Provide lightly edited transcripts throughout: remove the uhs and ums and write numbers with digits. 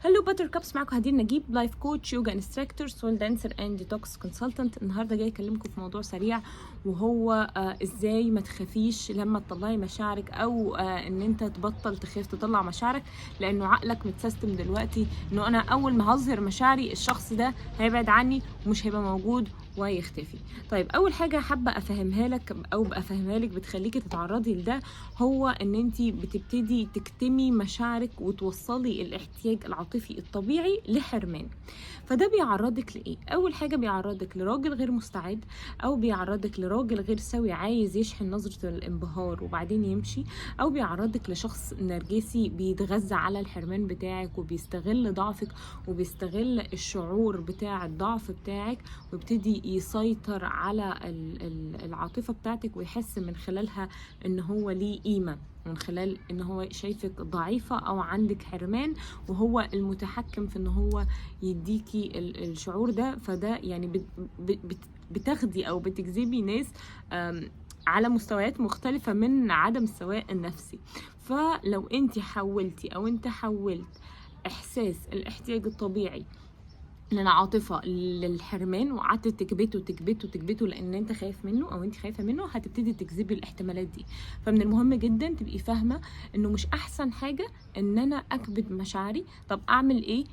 Hello buttercups، معاكم هدير نجيب، life coach، yoga instructor، soul dancer and detox consultant. النهارده جاي اكلمكم في موضوع سريع، وهو ازاي ما تخافيش لما تطلعي مشاعرك، او ان انت تبطل تخاف تطلع مشاعرك، لانه عقلك متسيستم دلوقتي انه انا اول ما هظهر مشاعري الشخص ده هيبعد عني ومش هيبقى موجود وهيختفي. طيب، اول حاجة حابة افهمها لك او افهمها لك بتخليكي تتعرضي لده، هو ان انت بتبتدي تكتمي مشاعرك وتوصلي الاحتياج العاطفي الطبيعي لحرمان. فده بيعرضك لايه؟ اول حاجة بيعرضك لراجل غير مستعد، او بيعرضك لراجل غير سوي عايز يشحن نظره الانبهار وبعدين يمشي، او بيعرضك لشخص نرجسي بيتغذى على الحرمان بتاعك وبيستغل ضعفك وبيستغل الشعور بتاع الضعف بتاعك، ويبتدي يسيطر على العاطفة بتاعتك ويحس من خلالها ان هو ليه قيمه، من خلال ان هو شايفك ضعيفة او عندك حرمان، وهو المتحكم في ان هو يديكي الشعور ده. فده يعني بتاخدي او بتجذبي ناس على مستويات مختلفة من عدم السواء النفسي. فلو انت حولتي او انت حولت احساس الاحتياج الطبيعي للعاطفة للحرمان وقعدت تكبته تكبته تكبته لان انت خايف منه او انت خايفة منه، هتبتدي تجذبي الاحتمالات دي. فمن المهم جدا تبقي فاهمة انه مش احسن حاجة ان انا اكبت مشاعري. طب اعمل ايه؟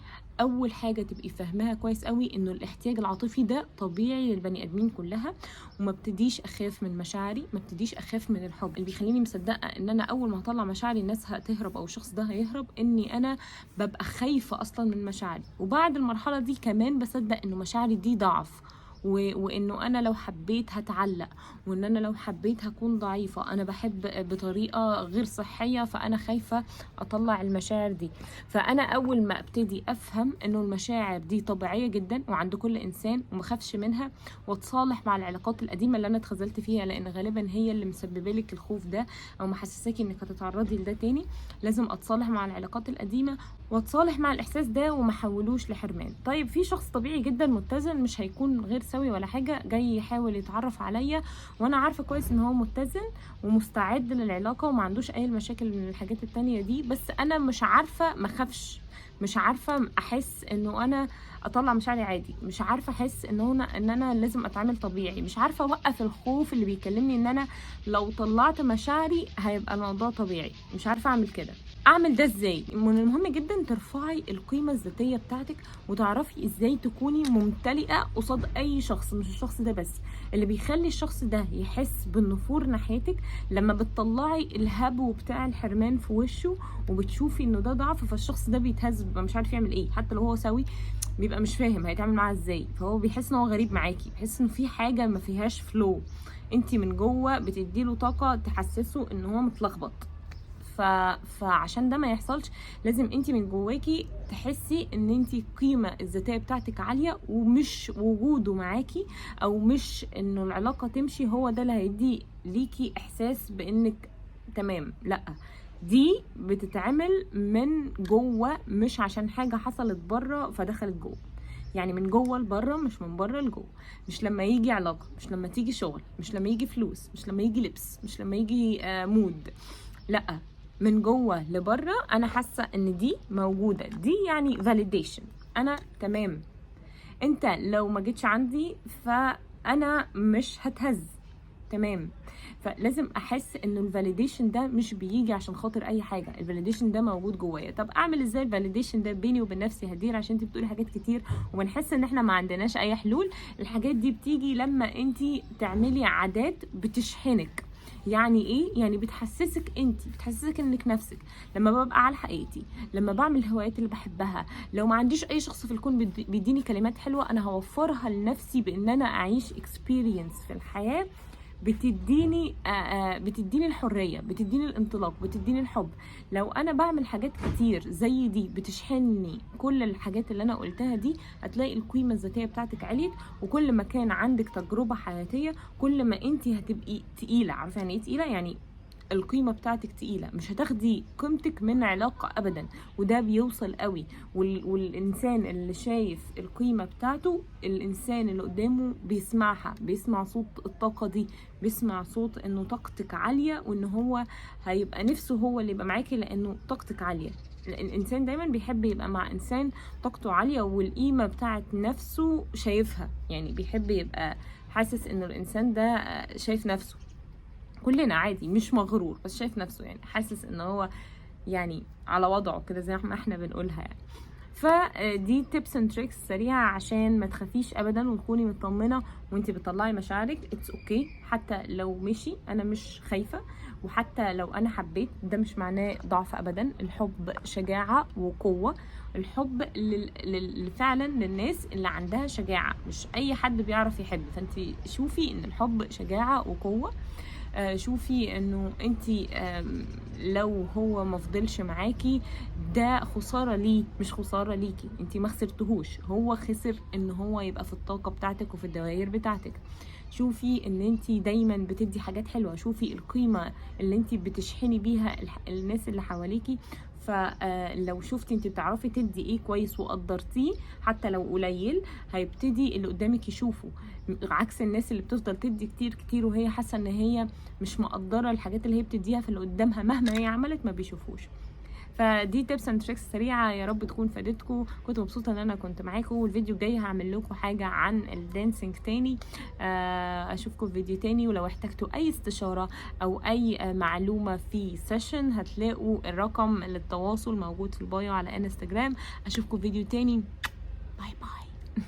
اول حاجة تبقي فاهماها كويس قوي انه الاحتياج العاطفي ده طبيعي للبني ادمين كلها، وما ابتديش اخاف من مشاعري، ما ابتديش اخاف من الحب. اللي بيخليني مصدقه ان انا اول ما هطلع مشاعري الناس هتهرب او الشخص ده هيهرب، اني انا ببقى خايفة اصلا من مشاعري. وبعد المرحلة دي كمان بصدق انه مشاعري دي ضعف، وانه انا لو حبيت هتعلق، وان انا لو حبيت هكون ضعيفة، انا بحب بطريقة غير صحية، فانا خايفة اطلع المشاعر دي. فانا اول ما ابتدي افهم انه المشاعر دي طبيعية جدا وعند كل انسان وما اخافش منها، واتصالح مع العلاقات القديمة اللي انا اتخذلت فيها، لان غالبا هي اللي مسببه لك الخوف ده او محسساكي انك هتتعرضي لده تاني. لازم اتصالح مع العلاقات القديمة واتصالح مع الاحساس ده وما احولوش لحرمان. طيب، في شخص طبيعي جدا متزن، مش هيكون غير سوي ولا حاجة، جاي يحاول يتعرف عليا وانا عارفه كويس ان هو متزن ومستعد للعلاقة وما عندوش اي مشاكل من الحاجات التانية دي، بس انا مش عارفه ما اخافش، مش عارفه احس انه انا اطلع مشاعري عادي، مش عارفه احس ان انا لازم اتعامل طبيعي، مش عارفه اوقف الخوف اللي بيكلمني ان انا لو طلعت مشاعري هيبقى الموضوع طبيعي، مش عارفه اعمل كده. اعمل ده ازاي؟ من المهم جدا ترفعي القيمة الذاتية بتاعتك وتعرفي ازاي تكوني ممتلئة قصاد اي شخص، مش الشخص ده بس. اللي بيخلي الشخص ده يحس بالنفور ناحيتك لما بتطلعي الهبو بتاع الحرمان في وشه وبتشوفي انه ده ضعف، فالشخص ده بيتهز، بيبقى مش عارف يعمل ايه، حتى لو هو سوي بيبقى مش فاهم هيتعامل معاها ازاي، فهو بيحس ان هو غريب معاكي، بيحس انه في حاجة ما فيهاش flow، انت من جوه بتديله طاقة تحسسه ان هو متلخبط. فعشان ده ما يحصلش لازم انت من جواكي تحسي ان انت القيمة الذاتية بتاعتك عاليه، ومش وجوده معاكي او مش انه العلاقة تمشي هو ده اللي هيدي ليكي احساس بانك تمام. لا، دي بتتعمل من جوه، مش عشان حاجة حصلت بره فدخلت جوه، يعني من جوه لبره مش من بره لجوه. مش لما يجي علاقة، مش لما تيجي شغل، مش لما يجي فلوس، مش لما يجي لبس، مش لما يجي mood، لا، من جوه لبره. انا حاسه ان دي موجودة، دي يعني validation، انا تمام، انت لو ما جيتش عندي فانا مش هتهز، تمام. فلازم احس انه ال validation ده مش بيجي عشان خاطر اي حاجة، ال validation ده موجود جوايا. طب اعمل ازاي ال validation ده بيني وبين نفسي هدير؟ عشان انت بتقولي حاجات كتير وبنحس ان احنا ما عندناش اي حلول. الحاجات دي بتيجي لما انت تعملي عادات بتشحنك. يعني ايه؟ يعني بتحسسك انت، بتحسسك انك نفسك. لما ببقى على حقيقتي، لما بعمل الهوايات اللي بحبها، لو ما عنديش اي شخص في الكون بيديني كلمات حلوة، انا هوفرها لنفسي بان انا اعيش experience في الحياة بتديني الحريه، بتديني الانطلاق، بتديني الحب. لو انا بعمل حاجات كتير زي دي بتشحنني كل الحاجات اللي انا قلتها دي، هتلاقي القيمة الذاتية بتاعتك عليت. وكل ما كان عندك تجربه حياتيه كل ما انت هتبقي تقيله. عارفه يعني ايه تقيلة؟ يعني القيمة بتاعتك تقيله، مش هتاخدي قيمتك من علاقة ابدا، وده بيوصل قوي. والانسان اللي شايف القيمة بتاعته، الانسان اللي قدامه بيسمعها، بيسمع صوت الطاقة دي، بيسمع صوت انه طاقتك عالية، وان هو هيبقى نفسه هو اللي يبقى معاكي لانه طاقتك عالية. الانسان دايما بيحب يبقى مع انسان طاقته عالية والقيمة بتاعت نفسه شايفها، يعني بيحب يبقى حاسس انه الانسان ده شايف نفسه. كلنا عادي، مش مغرور بس شايف نفسه، يعني حاسس ان هو يعني على وضعه كده زي ما احنا بنقولها يعني. فدي tips and tricks سريعة عشان ما تخافيش ابدا وتكوني مطمنه وانت بتطلعي مشاعرك. it's okay حتى لو مشي، انا مش خايفة، وحتى لو انا حبيت ده مش معناه ضعف ابدا. الحب شجاعة وقوه. الحب فعلا للناس اللي عندها شجاعة، مش اي حد بيعرف يحب. فانت شوفي ان الحب شجاعة وقوه. شوفي انه انت لو هو ما فضلش معاكي ده خسارة ليه مش خسارة ليكي، انت ما خسرتهوش، هو خسر ان هو يبقى في الطاقة بتاعتك وفي الدوائر بتاعتك. شوفي ان انت دايما بتدي حاجات حلوة، شوفي القيمة اللي انت بتشحني بيها الناس اللي حواليكي. فلو شفتي انت بتعرفي تدي ايه كويس وقدرتيه حتى لو قليل، هيبتدي اللي قدامك يشوفه، عكس الناس اللي بتفضل تدي كتير كتير وهي حاسه ان هي مش مقدره الحاجات اللي هي بتديها، في اللي قدامها مهما هي عملت ما بيشوفوش. فدي tips and tricks سريعة، يا رب تكون فادتكم. كنت مبسوطة ان انا كنت معاكم، والفيديو الجاي هعمل لكم حاجة عن ال dancing تاني. اشوفكم في فيديو تاني، ولو احتجتوا اي استشاره او اي معلومة في session هتلاقوا الرقم للتواصل موجود في ال bio على انستجرام. اشوفكم في فيديو تاني، bye bye.